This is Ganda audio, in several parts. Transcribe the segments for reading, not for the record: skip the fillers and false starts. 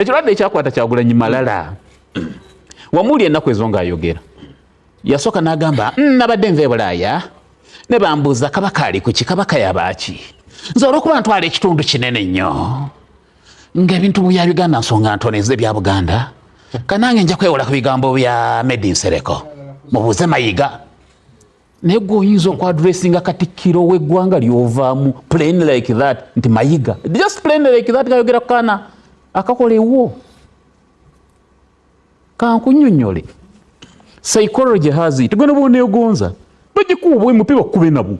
Ekirwadde ekyakwata Kyagulanyi malala. Wamuuli ennaku ezo ng'ayogera, yasooka n'agamba, nabadde nva e Bulaaya ne bambuuza Kabaka ali kuki, Kabaka yabaaki. Nze olw'okuba ntwala ekitundu kinene nnyo ng'ebintu bya Uganda nsonga ntono eze bya Buganda, kanange nja kwewola ku bigambo bya Medi Nsereko, mubuuze Mayiga. Naye gwe oyinza okwadressinga katikkiro w'eggwanga ly'ovaamu plain like that nti Mayiga, just plain like that, gayogera kukaana akakola ewwo? Kankunyonyole, psychology has it, gwe noba oneegonza bagikuwa obwemupi, bakube nabwo,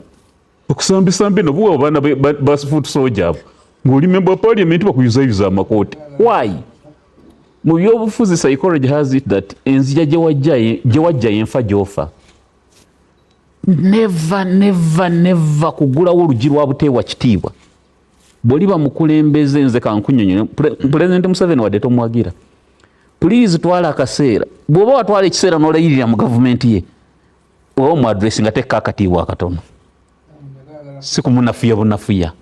bakusambesambe nabwo, abaana ba foot soldier abo, ng'oli member wa parliament, bakuyuzayuza amakooti. Why? Mu byobufuzi, psychology has it that enzija gye wajja yenfa gy'ofa. Never, never, never kugulawo olugi lwa buteebwa kitiibwa bw'oliba mukulembeze. Nze kankunyonyole, Pulezidenti Museveni wadde tomwagira, please twala akaseera, bw'oba watwala ekiseera n'olayirira mu gavumenti ye, oba omuaddress nga tekka akatiibwa akatono, si kumunafuya bunafuya.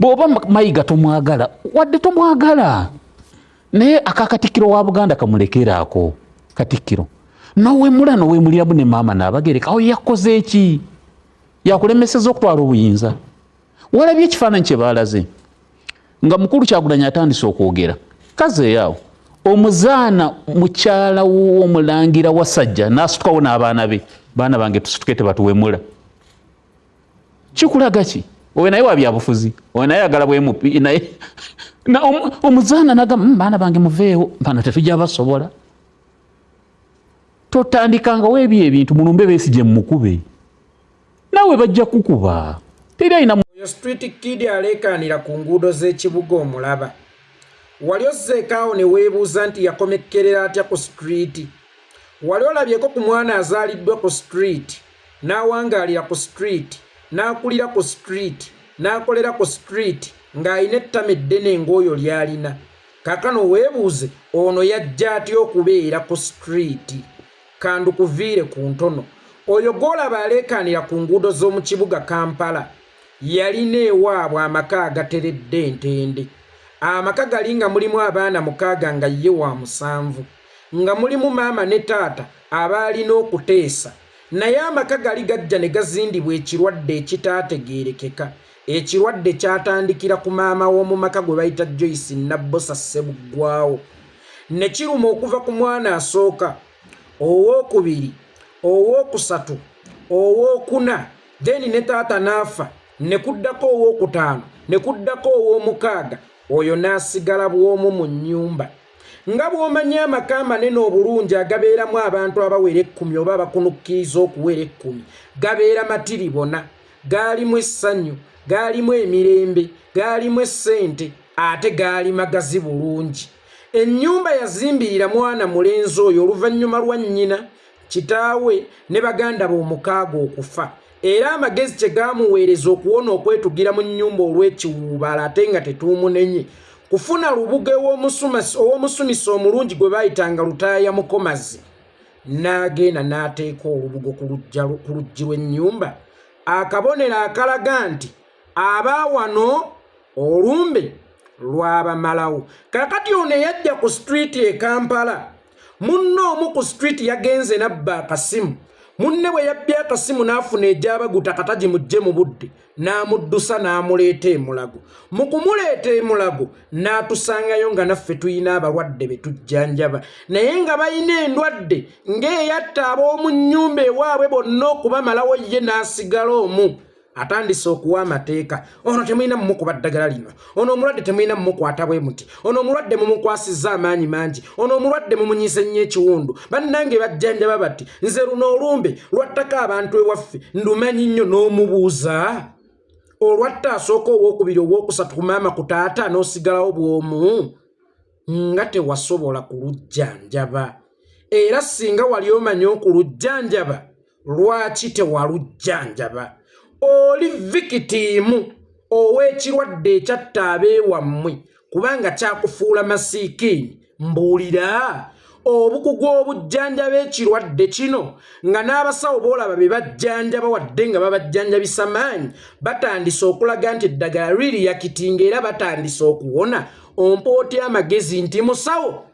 Bw'oba Mayiga tomwagala, wadde tomwagala, naye akakatikkiro wa Buganda kamulekeraako. Katikkiro nowemula nowemuliramu ne maama Naabagereka, awo yakoze eki yakulemeseza okutwala obuyinza? Walabye ekifaananyi kye baalaze nga mukulu Kyagulanyi atandise okwogera, kazeeyo awo omuzaana mukyala w'omulangira Wasajja n'asitukawo n'abaana be, "Baana bange, tusituke, tebatuwemula." Kikulaga ki? Oyo naye wabyabufuzi, oyo naye agala bwemupi naye omuzaana nagamba, "Baana bange, muveewo, bano tetujja basobola." Totandikangawo ebyo ebintu, mulumbe Besigye, mumukube, naawe bajja kukuba. Teri alina. Oyo street kid aleekaanira ku nguudo z'ekibuga omulaba. Wali ozzeeko awo ne weebuuza nti yakomekkerera atya ku street? Wali olabyeko ku mwana azaaliddwa ku street, n'awangaalira ku street, n'akulira ku street, n'akolera ku street, ng'alina ettama eddene ng'oyo ly'alina? Kaakano weebuuze, ono yajja atya okubeera ku street? Kandukuviire ku ntono. Oyo gw'olaba aleekaanira ku nguudo z'omu kibuga Kampala yalina ewaabwe amaka agateredde entende, amaka gali nga mulimu abaana 6, nga ye wa 7, nga mulimu maama ne taata abaalina okuteesa. Naye amaka gali gajja ne gazindibwa ekirwadde ekitaategeerekeka. Ekirwadde kyatandikira ku maama w'omu maka gwe bayita Joyce Nabbosa Ssebuggwawo, ne kiruma okuva ku mwana asooka, owookubiri, owookusatu, owookuna, then ne taata n'afa, ne kuddako owookutaano, ne kuddako ow'omukaaga. Oyo n'asigala bw'omu mu nnyumba. Nga bw'omanyi amaka amanene obulungi agabeeramu abantu abawera 10 oba abakunukkiriza okuwera 10, gabeera matiribona, gaalimu essanyu, gaalimu emirembe, gaalimu essente, ate gaali magazi bulungi. Ennyumba yazimbirira mwana mulenzi oyo oluvannyuma lwa nnyina, kitaawe ne baganda be 6 okufa. Era amagezi kye gaamuweereza okuwona okwetugira mu nnyumba olw'ekiwuubaalo, ate nga tetuumunenye, kufuna lubuga ow'omusumisa omulungi gwe baayitanga Lutaaya Mukomazi, n'agenda n'ateeka olubugo ku luggi lw'ennyumba, akabonero akalaga nti abaawano olumbe lwabamalawo. Kakati ono eyajja ku street e Kampala, munne omu ku street yagenze n'abba akasimu. Munne bwe yabbye akasimu n'afuna egyabaguta katagimugje mu budde, n'amuddusa n'amuleeta emulago. Mu kumuleeta emulago n'atusangayo nga naffe tulina abalwadde be tujjanjaba, naye nga balina endwadde ng'eyatta ab'omu nnyumba ewaabwe bonna okubamalawo, ye n'asigala omu. Atandise okuwa amateeka: ono temulina mumukuba ddagala lino, ono omulwadde temulina mumukwata bwe muti, ono omulwadde mumukwasizza amaanyi mangi, ono omulwadde mumunyiise nnyo ekiwundu. Bannange bajjanjaba bati, nze luno olumbe lwattako abantu ewaffe ndumanyi nnyo. N'omubuuza olwatta asooka, owookubiri, owookusatu, ku maama, ku taata, n'osigalawo bw'omu nga tewasobola kulujjanjaba. Era singa wali omanyi okulujjanjaba, lwaki tewalujjanjaba? Oli victim ow'ekirwadde ekyatta abeewammwe, kubanga kyakufuula masiikiini. Mbuulira, obukugu obujjanjaba ekirwadde kino, nga n'abasawo boolaba be bajjanjaba, wadde nga babajjanjabisa maanyi, batandise okulaga nti eddagala liriyakitinga era batandise okuwona. Ompa otya amagezi nti musawo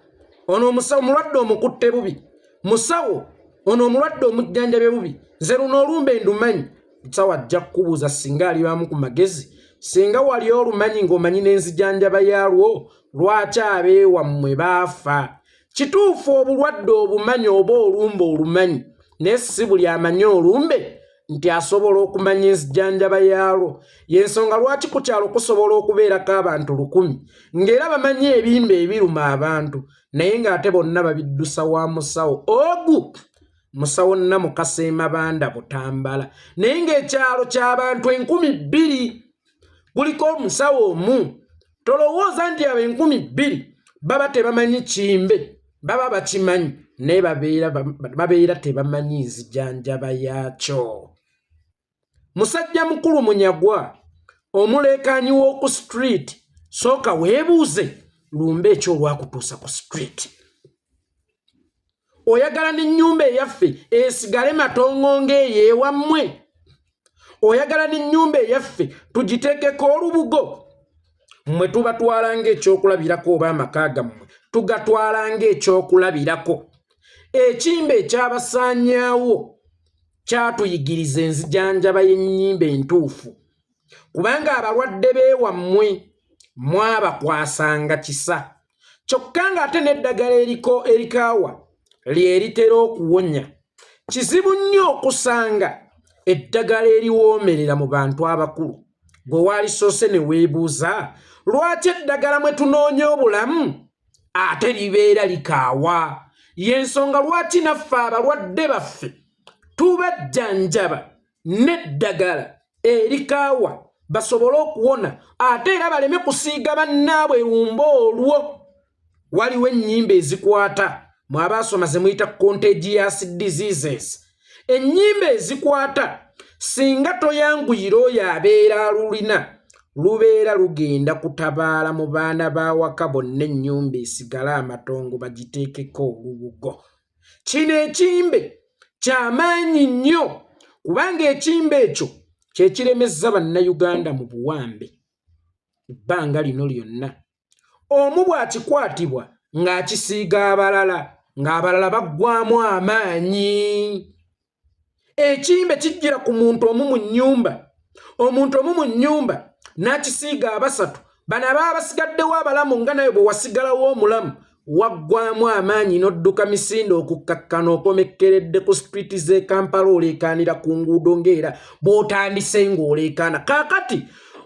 ono omusawo omulwadde omukutte bubi, musawo ono omulwadde omujjanjabye bubi, nze luno olumbe ndumanyi? Musawo ajja kukubuuza singa alibamu ku magezi, singa wali olumanyi ng'omanyi n'enzijanjaba yaalwo, lwaki abeewammwe baafa? Kituufu obulwadde obumanyi oba olumbe olumanyi, naye si buli amanyi olumbe nti asobola okumanya enzijanjaba yaalwo. Y'ensonga lwaki ku kyalo kusobola okubeerako abantu 1000 ng'era bamanyi ebimbe ebiruma abantu, naye ng'ate bonna babiddusa wa musawo ogu, musawo Namukasa Emabanda Butambala, naye ng'ekyalo ky'abantu 2000 kuliko omusawo omu. Tolowooza nti abo 2000 baba tebamanyi kimbe, baba bakimanyi, naye babeera tebamanyi nzijanjaba yaakyo. Musajja mukulu Munyagwa, omuleekaanyi w'oku street, sooka weebuuze lumbe ekyo olwakutuusa ku street. Oyagala n'ennyumba eyaffe esigale matongo ng'eyeewammwe? Oyagala n'ennyumba eyaffe tugiteekeko olubugo? Mmwe tubatwala ng'ekyokulabirako, oba amaka gammwe tugatwala ng'ekyokulabirako. Ekimbe ekyabasaanyaawo kyatuyigiriza enzijanjaba y'ennyimba entuufu, kubanga abalwadde beewammwe mwabakwasanga kisa, kyokka ng'ate n'eddagala eriko erikaawa lye litera okuwonya. Kizibu nnyo okusanga eddagala eriwoomerera mu bantu abakulu. Gwe waalisoose ne weebuuza lwaki eddagala mwe tunoonya obulamu ate libeera likaawa. Y'ensonga lwaki naffe abalwadde baffe tubajjanjaba n'eddagala erikaawa basobole okuwona, ate era baleme kusiiga bannaabwe lumba olwo. Waliwo ennyimba ezikwata, mwabaasoma ze muyita contagious diseases, ennyimba ezikwata singa toyanguyira oyo abeera alulina, lubeera lugenda kutabaala mu baana b'awaka bonna, ennyumba esigale amatongo bagiteekeko olubugo. Kino ekimbe kyamaanyi nnyo, kubanga ekimbe ekyo kye kiremezza Bannayuganda mu buwambe ebbanga lino lyonna. Omu bw'akikwatibwa ng'akisiiga abalala, ng'abalala baggwamu amaanyi. Ekimbe kijjira ku muntu omu mu nnyumba, omuntu omu mu nnyumba n'akisiiga abasatu. Bano ababa basigaddewo abalamu, nga naye bwe wasigalawo omulamu, waggwamu amaanyi n'odduka misinde okukkakkana, okomekkeredde ku street z'e Kampala, oleekaanira ku nguudo ng'era bw'otandise ng'oleekaana. Kaakati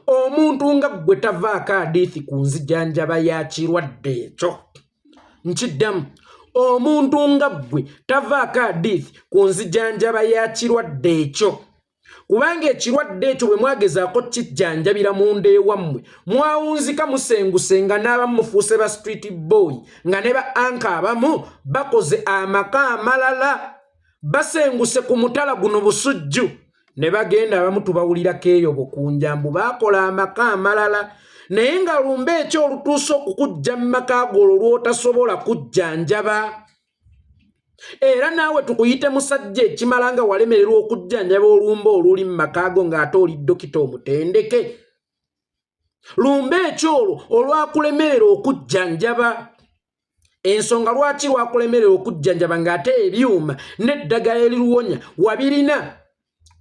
omuntu nga ggwe tavaako adiithi ku nzijanjaba ya kirwadde ekyo. Nkiddamu, omuntu nga ggwe tavaako adiithi ku nzijanjaba ya kirwadde ekyo, kubanga ekirwadde ekyo bwe mwagezaako kijjanjabira munda ewammwe, mwawunzika musengusenga, n'abamu mufuuse ba street boy, nga ne ba anka abamu bakoze amaka amalala, basenguse ku mutala guno Busujju ne bagenda. Abamu tubawulirako eyo Bukunja mbu baakola amaka amalala, naye nga lumbe ekyo olutuuse okukujja mu maka go olwo lw'otasobola kujjanjaba. Era naawe tukuyite musajja ekimala nga walemererwa okujjanjaba olumba oluli mu maka go, ng'ate oli dokita omutendeke. Lumbe ekyolwo olwakulemerera okujjanjaba, ensonga lwaki lwakulemerera okujjanjaba ng'ate ebyuma n'eddagala eriruwonya wabirina,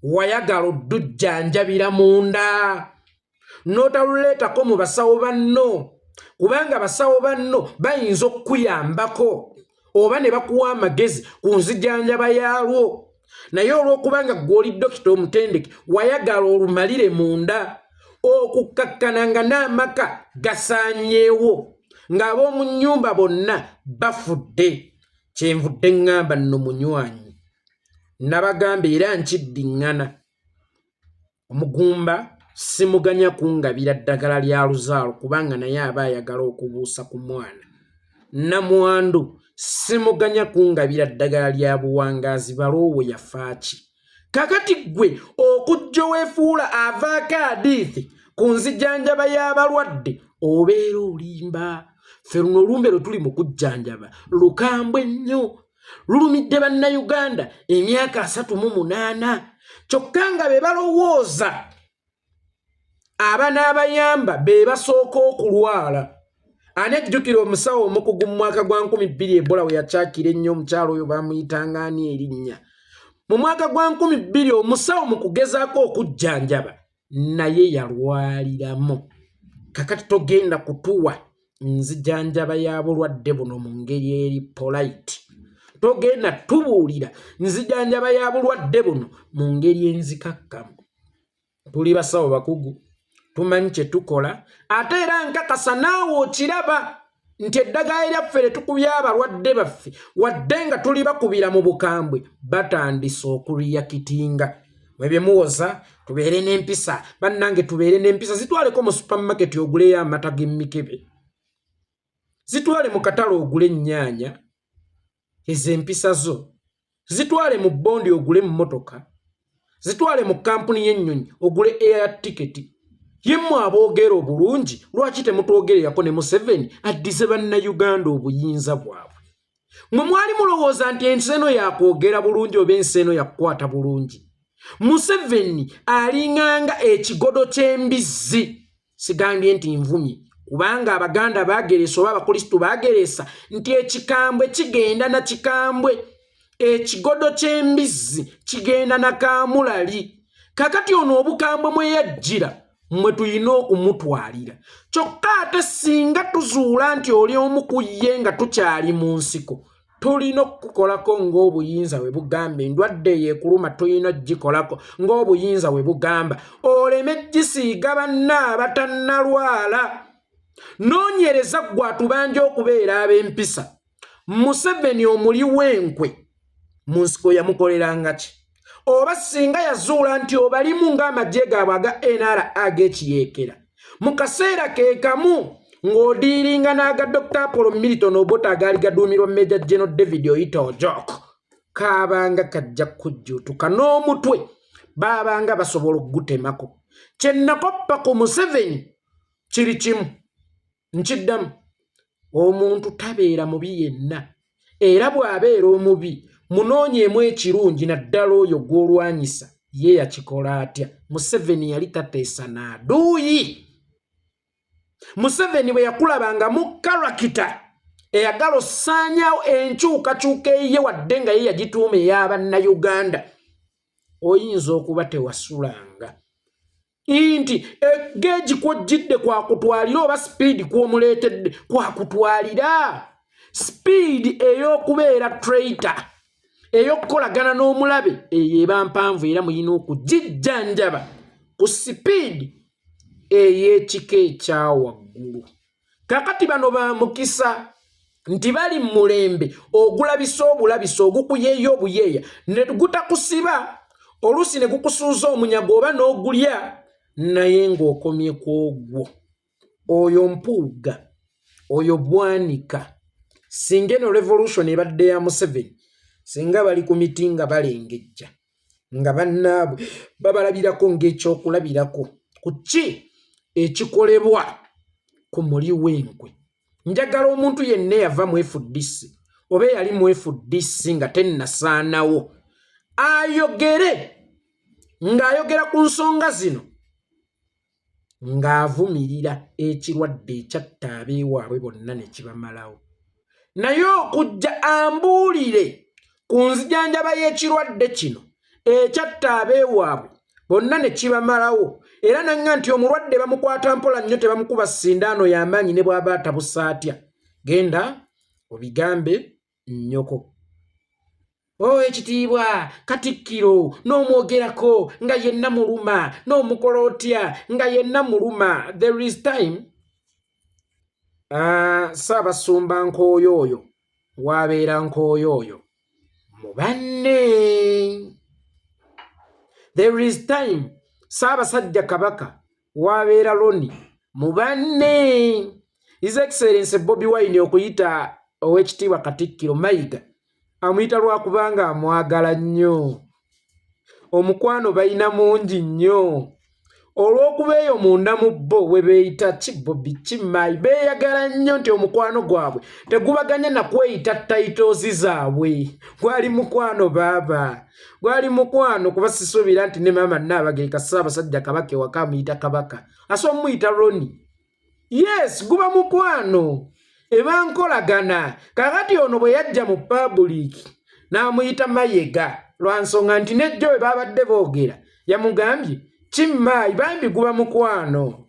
wayagala oddujjanjabira munda n'otaluleetako mu basawo banno, kubanga basawo banno bayinza okukuyambako oba ne bakuwa amagezi ku nzijanjaba yaalwo. Naye olw'okubanga ggwe oli dokita omutendeke, wayagala olumalire munda, okukkakkana nga n'amaka gasaanyeewo, ng'ab'omu nnyumba bonna bafudde. Kyenvudde ŋŋamba nno munywanyi, nabagamba era nkiddiŋŋana, omugumba simuganya kungabira ddagala lya luzaalo, kubanga naye aba ayagala okubuusa ku mwana. Namwandu simuganya kungabira ddagala lya buwangaazi, baloowo yafaaki. Kakati ggwe okujja weefuula avaako adiithi ku nzijanjaba y'abalwadde, obeera olimba. Ffe luno olumbe lwe tuli mu kujjanjaba lukambwe nnyo, lulumidde Bannayuganda emyaka 38, kyokka nga be balowooza abanaabayamba be basooka okulwala. Ani ajjukira omusawo omukugu mu mwaka gwa 2000 Ebola we yakyakira ennyo? Omukyalo oyo bamuyitanga ani erinnya? Mu mwaka gwa 2000 omusawo mu kugezaako okujjanjaba naye yalwaliramu. Kakati togenda kutuwa nzijanjaba ya bulwadde buno mu ngeri eri polite, togenda tubuulira nzijanjaba ya bulwadde buno mu ngeri enzikakkamu. Tuli basawo bakugu, tumanyi kye tukola, ate era nkakasa naawe okiraba nti eddagala eryaffe lye tukubya abalwadde baffe, wadde nga tuli bakubira mu bukambwe, batandise okureactinga. Mwebye muwoza tubeere n'empisa, bannange tubeere n'empisa. Zitwaleko mu supermarket oguleyo amata g'emikebe, zitwale mu katale ogule ennyaanya, ezo empisa zo. Zitwale mu bondi ogule emmotoka, zitwale mu kampuni y'ennyonyi ogule air ticket. Yemmwe aboogera obulungi, lwaki temutwogererako ne Museveni addize Bannayuganda obuyinza bwabwe? Mwe mwali mulowooza nti ensi eno yakwogera bulungi oba ensi eno yakukwata bulungi? Museveni alinganga ekigodo ky'embizzi. Sigambye nti nvumye, kubanga Abaganda bageresa oba Abakristu bageresa nti ekikambwe kigenda na kikambwe, ekigodo ky'embizzi kigenda na kaamulali. Kakati ono obukambwe mwe yajjira mwe tulina okumutwalira. Kyokka ate singa tuzuula nti oli omu ku ye nga tukyali mu nsiko, tulina okukukolako ng'obuyinza bwe bugamba. Endwadde eyo ekuluma tulina ogikolako ng'obuyinza bwe bugamba, oleme gisiiga banna abatannalwala. Noonyereza ggwe atubanja okubeera ab'empisa. Museveni omuli w'enkwe mu nsiko yamukoleranga ki? Oba singa yazuula nti obalimu ng'amagye gaabwe aga NRA ag'ekiyeekera, mu kaseera ke kamu ng'odiiringa n'aga Dr Apollo Milton Obote agaali gaduumirwa Major General David Oyite Ojok, kaabanga kajja kujjuutuka n'omutwe baabanga basobola okugutemako. Kye nakoppa ku Museveni kiri kimu, nkiddamu: omuntu tabeera mubi yenna, era bw'abeera omubi munoonyeemu ekirungi, naddala oyo gw'olwanyisa ye yakikola atya. Museveni yali tateesa n'aduuyi. Museveni bwe yakulabanga mu character eyagala ossaanyaawo enkyukakyuka eyiye, wadde nga ye yagituuma ey'Abannayuganda, oyinza okuba tewasulanga nti egeegi kwojjidde kwakutwalira oba speed kwomuleetedde kwakutwalira speed ey'okubeera traitor, ey'okukolagana n'omulabe. Eyo eba mpanvu era muyina okugijjanjaba ku speed ey'ekika ekyawaggulu. Kakati bano ba mukisa nti bali mu mulembe ogulabisa obulabisa, ogukuyeeya obuyeeya ne gutakusiba, oluusi ne gukusuuza omunyago oba n'ogulya, naye ng'okomye ku ogwo. Oyo Mpuuga, oyo Bwanika, singa eno revolution ebadde ya Museveni, singa bali ku miti nga balengejja nga bannaabwe babalabirako ng'ekyokulabirako ku ki ekikolebwa ku muli w'enkwe. Njagala omuntu yenna eyava mu FDC oba eyali mu FDC nga tennasaanawo ayogere ng'ayogera ku nsonga zino, ng'avumirira ekirwadde ekyatta abeewaabwe bonna ne kibamalawo, naye okujja ambuulire ku nzijanjaba y'ekirwadde kino ekyatta abeewaabwe bonna ne kibamalawo, era nanga nti omulwadde bamukwata mpola nnyo, tebamukuba sindaano y'amaanyi ne bw'aba atabusa atya. Genda obigambe nnyoko. O ekitiibwa Katikkiro n'omwogerako nga yenna muluma, n'omukola otya nga yenna muluma. There is time. Ssaabasumba Nkooyo oyo wabeera Nkooyo oyo mu banne. There is time. Ssaabasajja Kabaka wabeera Loni mu banne. His Excellence Bobi Wine okuyita Owekitiibwa Katikkiro Mayiga, amuyita lwakubanga amwagala nnyo, omukwano balina mungi nnyo, olw'okuba eyo munda mu bo we beeyita kibobi kimayi beeyagala nnyo nti omukwano gwabwe tegubaganya na kweyita titles zaabwe. Gwali mukwano baaba, gwali mukwano, kuba sisuubira nti ne maama Nnaabagereka Ssaabasajja Kabaka ewaka amuyita Kabaka, asobola omuyita Roni. Yes, guba mukwano, eba nkolagana. Kakati ono bwe yajja mu public n'amuyita Mayega lwa nsonga nti nejjo bwe babadde boogera yamugambye kimmaayi. Bambi guba mukwano,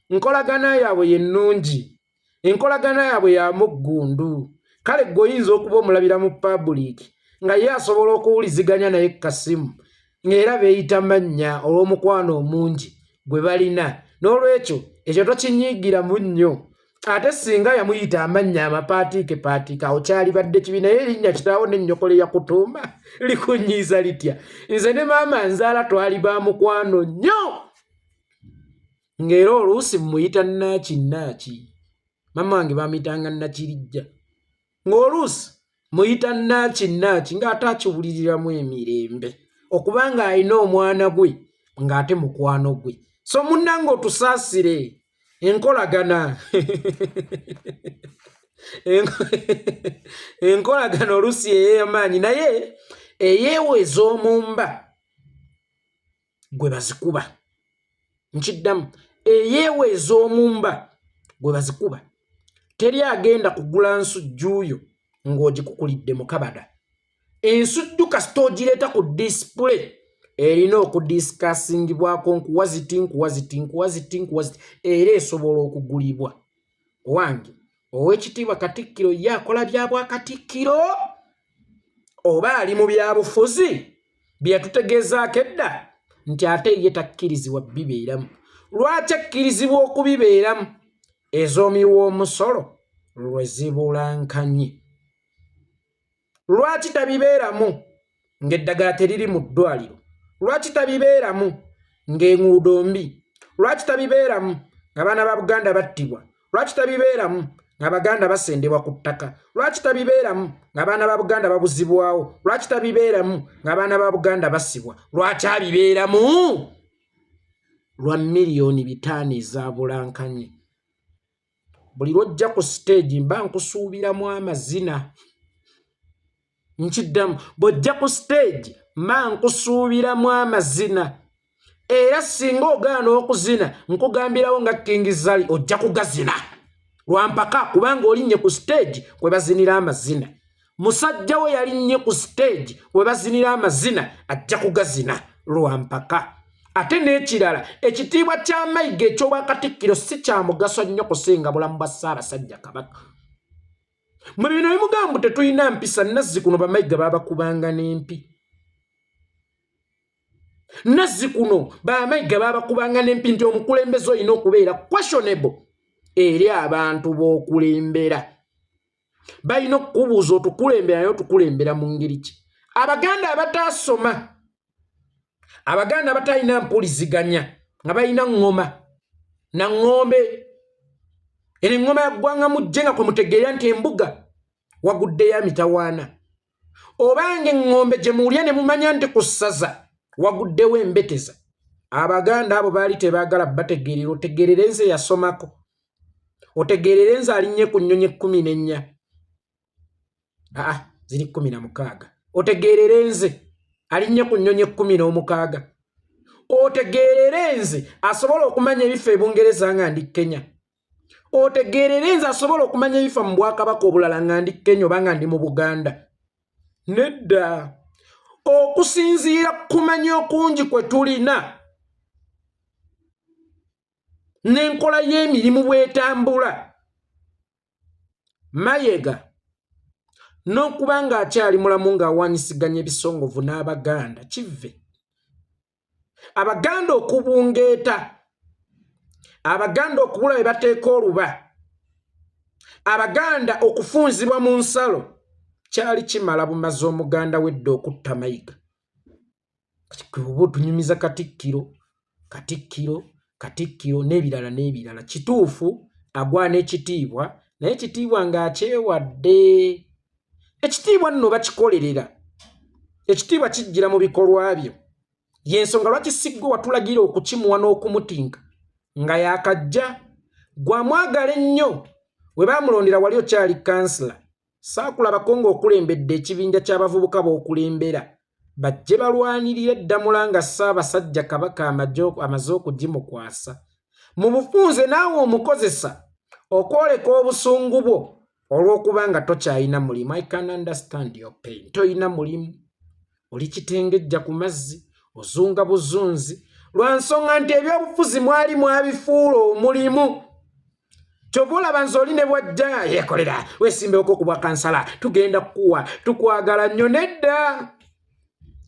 nkolagana yaabwe ye nnungi, enkolagana yaabwe ya muggundu. Kale gwe oyinza okuba omulabira mu public nga ye asobola okuwuliziganya naye kasimu, ng'era beeyita mannya olw'omukwano omungi gwe balina. N'olwekyo ekyo tokinyiigiramu nnyo. Ate singa yamuyita amannya amapaatiike paatiike, awo kyalibadde kibi. Naye erinnya kitaawo n'ennyoko lye yakutuuma likunyiiza litya? Nze ne maama nzaala twali ba mukwano nnyo, ng'era oluusi mmuyita Naaki. Naaki maama wange bamuyitanga Nakirijja, ng'oluusi muyita Naaki Naaki, ng'ate akiwuliriramu emirembe okuba ng'alina omwana gwe ng'ate mukwano gwe. So munnange, otusaasire, enkolagana oluusi ey'amaanyi, naye eyeeweeza omumba gwe bazikuba. Nkiddamu, eyeeweeza omumba gwe bazikuba. Teri agenda kugula nsujjuuyo ng'ogikukulidde mu kabada. Ensujju kasita ogireeta ku display, erina okudiscussingibwako, nkuwa ziti, nkuwa ziti, nkuwa ziti, nkuwa ziti, era esobola okugulibwa. Owange Owekitiibwa Katikkiro ye akola bya bwakatikkiro oba ali mu byabufuzi bye yatutegeezaako edda nti ate ye takkirizibwa bibeeramu? Lwaki akkirizibwa okubibeeramu ez'omiwa omusolo lwe zibulankanye? Lwaki tabibeeramu ng'eddagala teriri mu ddwaliro? Lwaki tabibeeramu ng'enguudo mbi? Lwaki tabibeeramu ng'abaana ba Buganda battibwa? Lwaki tabibeeramu ng'Abaganda basendebwa ku ttaka? Lwaki tabibeeramu ng'abaana ba Buganda babuzibwawo? Lwaki tabibeeramu ng'abaana ba Buganda basibwa? Lwaki abibeeramu lwa 5 miliyoni ezabulankanye? Buli lwojja ku stage mba nkusuubiramu amazina. Nkiddamu, bw'ojja ku stage mba nkusuubiramu amazina, era singa ogaana okuzina, nkugambirawo nga King Zali, ojja kugazina lwampaka, kubanga olinnye ku stage kwe bazinira amazina. Musajja we yalinnye ku stage we bazinira amazina, ajja kugazina lwampaka. Ate n'ekirala, ekitiibwa kya Mayiga eky'obwakatikkiro si kya mugaso nnyo kusinga bulamu bwa Ssaabasajja Kabaka. Mu bino bimugamba tetulina mpisa. Nazzi kuno Bamayiga babakubanga n'empi. Nazzi kuno Bamayiga babakubanga n'empi nti omukulembeze olina okubeera questionable eri abantu b'okulembera. Balina okukubuuza, otukulembera, naye otukulembera mu ngeri ki? Abaganda abataasoma, Abaganda abatalina mpuliziganya, nga balina ŋŋoma na ŋŋombe, eno eŋŋoma ya ggwanga mujje nga kwe mutegeera nti embuga waguddeyo emitawaana, obanga eŋŋombe gye muwulya ne mumanya nti ku ssaza waguddewo embeteza. Abaganda abo baali tebaagala bategeerera. Otegeerere nze yasomako, otegeerere nze alinnye ku nnyonyi 14, aa ziri 16, otegeerere nze alinnye ku nnyonyi 16, otegeerere nze asobola okumanya ebifo ebungereza nga ndi Kenya, otegeerere nze asobola okumanya ebifa mu bwakabaka obulala nga ndi Kenya oba nga ndi mu Buganda. Nedda, okusinziira kumanya okungi kwe tulina n'enkola y'emirimu bw'etambula, Mayega n'okuba ng'akyali mulamu ng'awanyisiganya ebisongovu n'Abaganda, kive Abaganda okubungeeta, Abaganda okubula bwe bateeka oluba, Abaganda okufunzibwa mu nsalo, kyali kimala bumaze Omuganda wedda okutta Mayiga. Oba otunyumiza katikkiro, katikkiro, katikkiro n'ebirala n'ebirala. Kituufu agwana ekitiibwa, naye ekitiibwa ng'akyewadde. Ekitiibwa nno bakikolerera, ekitiibwa kijjira mu bikolwa byo. Yensonga lwaki siggwe watulagira okukimuwa n'okumutinka nga yakajja. Gwamwagala ennyo, we baamulondera wali okyali kansila. Saakulabako ng'okulembedde ekibinja ky'abavubuka b'okulembera bajje balwanirire eddamula nga Ssaabasajja Kabaka amaze okugimukwasa mu bufunze, naawe omukozesa. Okwoleka obusungu bwo olw'okuba nga tokyalina mulimu. I can understand your pain. Toyina mulimu, oli kitengejja ku mazzi, ozunga buzunzi lwa nsonga nti ebyobufuzi mwali mwabifuula omulimu. Kyova olaba nze oli ne bwajja yeekolera weesimbewoko ku bwa kansala, tugenda kukuwa, tukwagala nnyo. Nedda,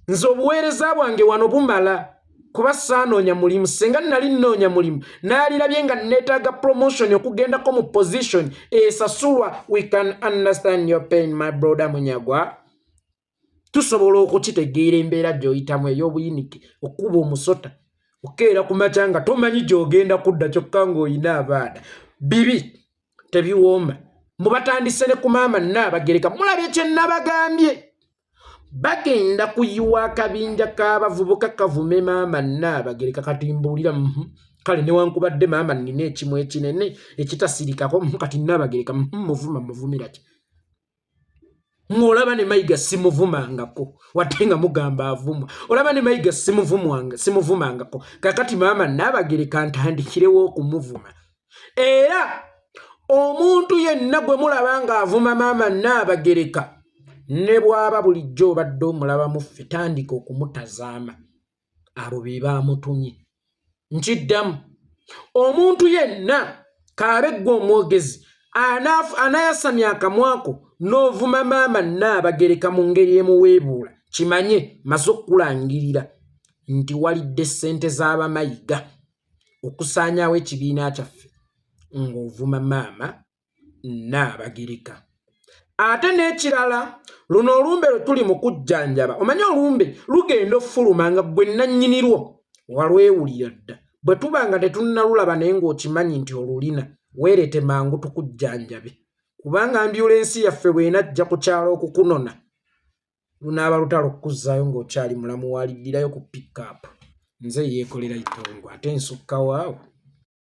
nze obuweereza bwange wano bumala kuba saanoonya mulimu. Singa nali nnoonya mulimu, naalirabye nga neetaaga promotion okugendako mu position esasulwa. We can understand your pain, my brother Munyagwa. Tusobola okukitegeera embeera gy'oyitamu ey'obuyinike, okuba omusota, okeera ku makya nga tomanyi gy'ogenda kudda, kyokka ng'olina abaana. Bibi tebiwooma. Mubatandise ne ku maama Nnaabagereka. Mulabye kye nabagambye, bagenda kuyiwa akabinja k'abavubuka kavume maama Nnaabagereka. Kati mbuulira, Kale newankubadde maama nnina ekimu ekinene ekitasirikako, kati Nnaabagereka muvuma, muvumira ki? Ng'olaba ne Mayiga simuvumangako, wadde nga mugamba avumwa. Olaba ne Mayiga simuvumangako. Kakati maama Nnaabagereka ntandikirewo okumuvuma? Era omuntu yenna gwe mulaba ng'avuma maama Nnaabagereka, ne bw'aba bulijjo obadde omulaba muffe, tandika okumutazaama. Abo be baamutumye. Nkiddamu, omuntu yenna, kaabe ggwe omwogezi anayasamya akamwako n'ovuma maama Nnaabagereka mu ngeri emuweebuula, kimanye maze okukulangirira nti walidde ssente z'Abamayiga okusaanyaawo ekibiina kyaffe ng'ovuma maama Nnaabagereka. Ate n'ekirala, luno olumbe lwe tuli mu kujjanjaba, omanye olumbe lugenda ofuluma nga ggwe nnannyinirwo walwewulira dda. Bwe tuba nga tetunnalulaba naye ng'okimanyi nti olulina, weerete mangu tukujjanjabe, kubanga ambyulensi yaffe bw'enajja ku kyalo okukunona, lunaaba lutalo okukuzzaayo ng'okyali mulamu. Waliddirayo ku pickup. Nze yeekolera itongo ate nsukka waawo.